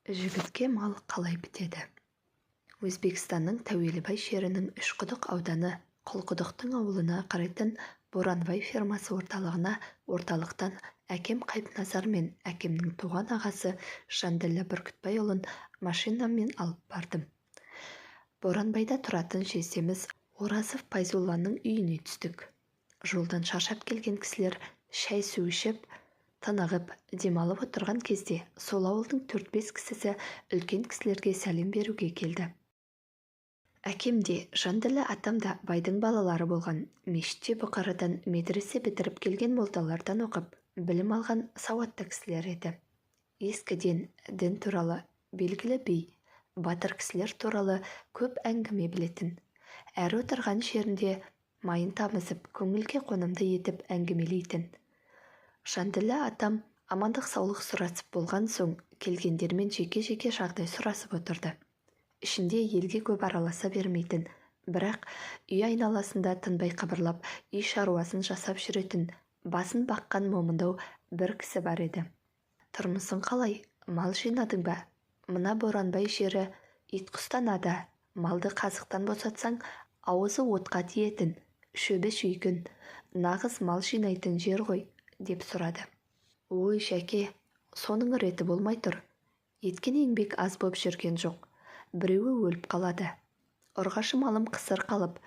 Жігітке мал қалай бітеді? Өзбекстанның Тәуелібай жерінің Үшқұдық ауданы Құлқұдықтың ауылына қарайтын Боранбай фермасы орталығына орталықтан әкем Қайыпназар мен әкемнің туған ағасы Жанділла Бүркітбайұлын машинамен алып бардым. Боранбайда тұратын жездеміз Оразов Пайзулланың үйіне түстік. Жолдан шаршап келген кісілер шай-су ішіп, тынығып, демалып отырған кезде сол ауылдың 4-5 кісісі үлкен кісілерге сәлем беруге келді. Әкем де, Жанділла атам да байдың балалары болған, мешітте Бұқарадан медресе бітіріп келген молдалардан оқып, білім алған сауатты кісілер еді. Ескіден дін туралы, белгілі би, батыр кісілер туралы көп әңгіме білетін. Әр отырған жерінде майын тамызып, көңілге қонымды етіп әңгімелейтін. Жанділла атам амандық-саулық сұрасып болған соң келгендермен жеке-жеке жағдай сұрасып отырды. Ішінде елге көп араласа бермейтін, бірақ үй айналасында тынбай қыбырлап, үй шаруасын жасап жүретін, басын баққан момындау бір кісі бар еді. Тұрмысың қалай, мал жинадың ба? Мына Боранбай жері ит-құстан ада, малды қазықтан босатсаң, ауызы отқа тиетін, шөбі шүйгін, нағыз мал жинайтын жер ғой, деп сұрады. Ой, Жәке, соның реті болмай тұр. Еткен еңбек аз боп жүрген жоқ. Біреуі өліп қалады. Ұрғашы малым қысыр қалып,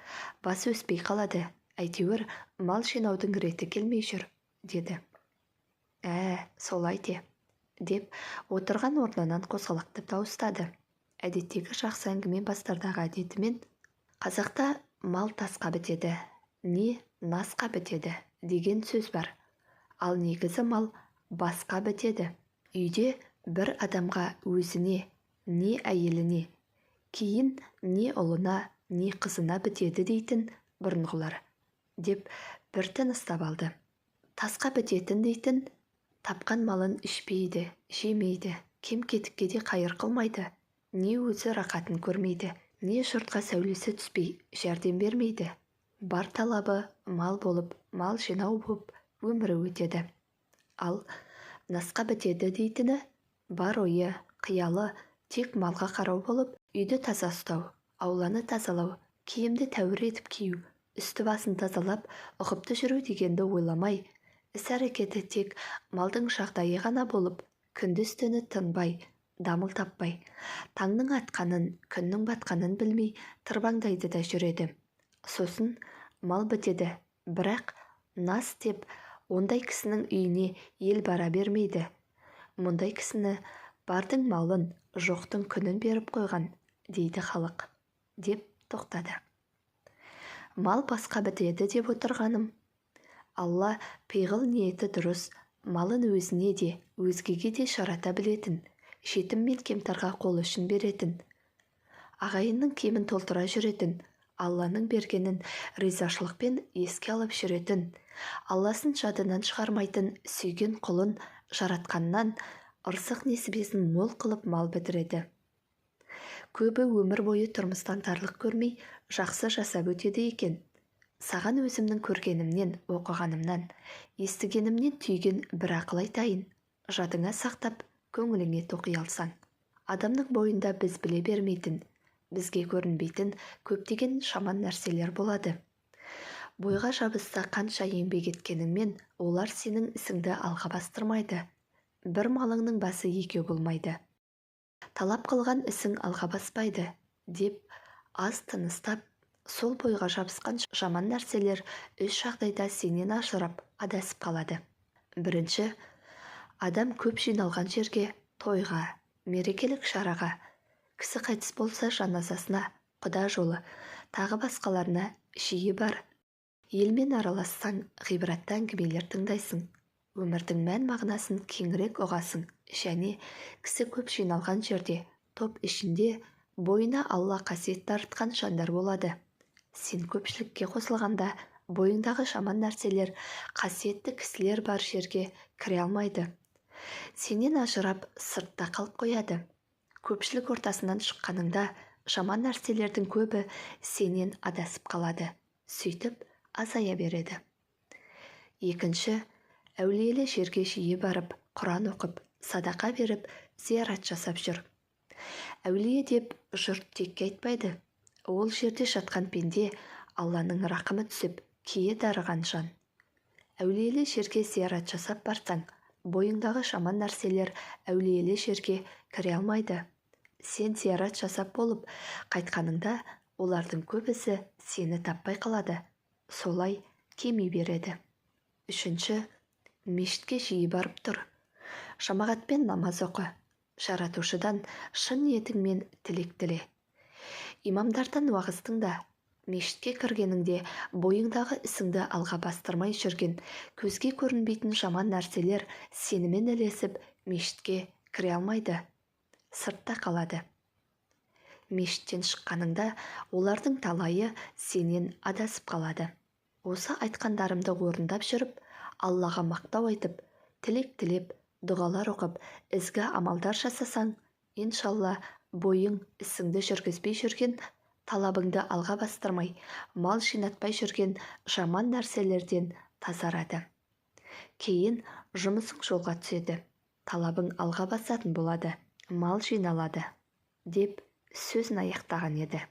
басы өспей қалады. Әйтеуір мал жинаудың реті келмей жүр, деді. Ә, солай де, деп отырған орнынан қозғалақтап дауыстады. Әдеттегі жақсы әңгіме бастардағы әдетімен, қазақта мал тасқа бітеді, не насқа бітеді деген сөз бар. Ал негізі мал басқа бітеді. Үйде бір адамға өзіне, не әйеліне, кейін не ұлына, не қызына бітеді дейтін бұрынғылар, деп бір тыныстап алды. Тасқа бітетін дейтін, тапқан малын ішпейді, жемейді, кем-кетікке де қайыр қылмайды, не өзі рақатын көрмейді, не жұртқа сәулесі түспей жәрдем бермейді. Бар талабы мал болып, мал жинау болып өмірі өтеді. Ал насқа бітеді дейтіні бар ойы, қиялы тек малға қарау болып, үйді таза ұстау, ауланы тазалау, киімді тәуір етіп кию, үсті басын тазалап, ұқыпты жүру дегенді ойламай, іс-әрекеті тек малдың жағдайы ғана болып, күндіз-түні тынбай, дамыл таппай, таңның атқанын, күннің батқанын білмей тырбаңдайды да жүреді. Сосын мал бітеді, бірақ нас деп ондай кісінің үйіне ел бара бермейді. Мұндай кісіні бардың малын, жоқтың күнін беріп қойған, дейді халық, деп тоқтады. Мал басқа бітеді деп отырғаным, Алла пиғыл ниеті дұрыс, малын өзіне де, өзгеге де жарата білетін, жетім мен кемтарға қол ұшын беретін, ағайынның кемін толтыра жүретін, Алланың бергенін ризашылықпен еске алып жүретін, Алласын жадынан шығармайтын сүйген құлын жаратқаннан ырзық несібесін мол қылып мал бітіреді. Көбі өмір бойы тұрмыстан тарлық көрмей, жақсы жасап өтеді екен. Саған өзімнің көргенімнен, оқығанымнан, естігенімнен түйген бір ақыл айтайын, жадыңа сақтап, көңіліңе тоқи алсаң. Адамның бойында біз біле бермейтін, бізге көрінбейтін көптеген жаман нәрселер болады. Бойға жабысса қанша еңбек еткеніңмен, олар сенің ісіңді алға бастырмайды. Бір малыңның басы екеу болмайды. Талап қылған ісің алға баспайды, деп аз тыныстап, сол бойға жабысқан жаман нәрселер үш жағдайда сенен ажырап, адасып қалады. Бірінші, адам көп жиналған жерге, тойға, мерекелік шараға, кісі қайтыс болса жаназасына, құда жолы, тағы басқаларына жиі бар. Елмен аралассаң, ғибратты әңгімелер тыңдайсың, өмірдің мән-мағынасын кеңірек ұғасың және кісі көп жиналған жерде, топ ішінде бойына Алла қасиет дарытқан жандар болады. Сен көпшілікке қосылғанда бойыңдағы жаман нәрселер қасиетті кісілер бар жерге кіре алмайды. Сенен ажырап, сыртта қалып қояды. Көпшілік ортасынан шыққаныңда жаман нәрселердің көбі сенен адасып қалады. Сөйтіп азая береді. Екінші, әулиелі жерге жиі барып, Құран оқып, садақа беріп, зиярат жасап жүр. Әулие деп жұрт текке айтпайды. Ол жерде жатқан пенде Алланың рақымы түсіп, кие дарыған жан. Әулиелі жерге зиярат жасап барсаң, бойыңдағы жаман нәрселер әулиелі жерге кіре алмайды. Сен зиярат жасап болып қайтқаныңда олардың көбісі сені таппай қалады. Солай кеми береді. Үшінші, мешітке жиі барып тұр. Жамағатпен намаз оқы. Жаратушыдан шын ниетіңмен тілек тіле. Имамдардан уағыз тыңда. Мешітке кіргеніңде бойыңдағы ісіңді алға бастырмай жүрген, көзге көрінбейтін жаман нәрселер сенімен ілесіп мешітке кіре алмайды. Сыртта қалады. Мешіттен шыққаныңда олардың талайы сенен адасып қалады. Осы айтқандарымды орындап жүріп, Аллаға мақтау айтып, тілек тілеп, дұғалар оқып, ізгі амалдар жасасаң, иншалла бойың ісіңді жүргізбей жүрген, талабыңды алға бастырмай, мал жинатпай жүрген жаман нәрселерден тазарады. Кейін жұмысың жолға түседі, талабың алға басатын болады, мал жиналады, деп сөзін аяқтаған еді.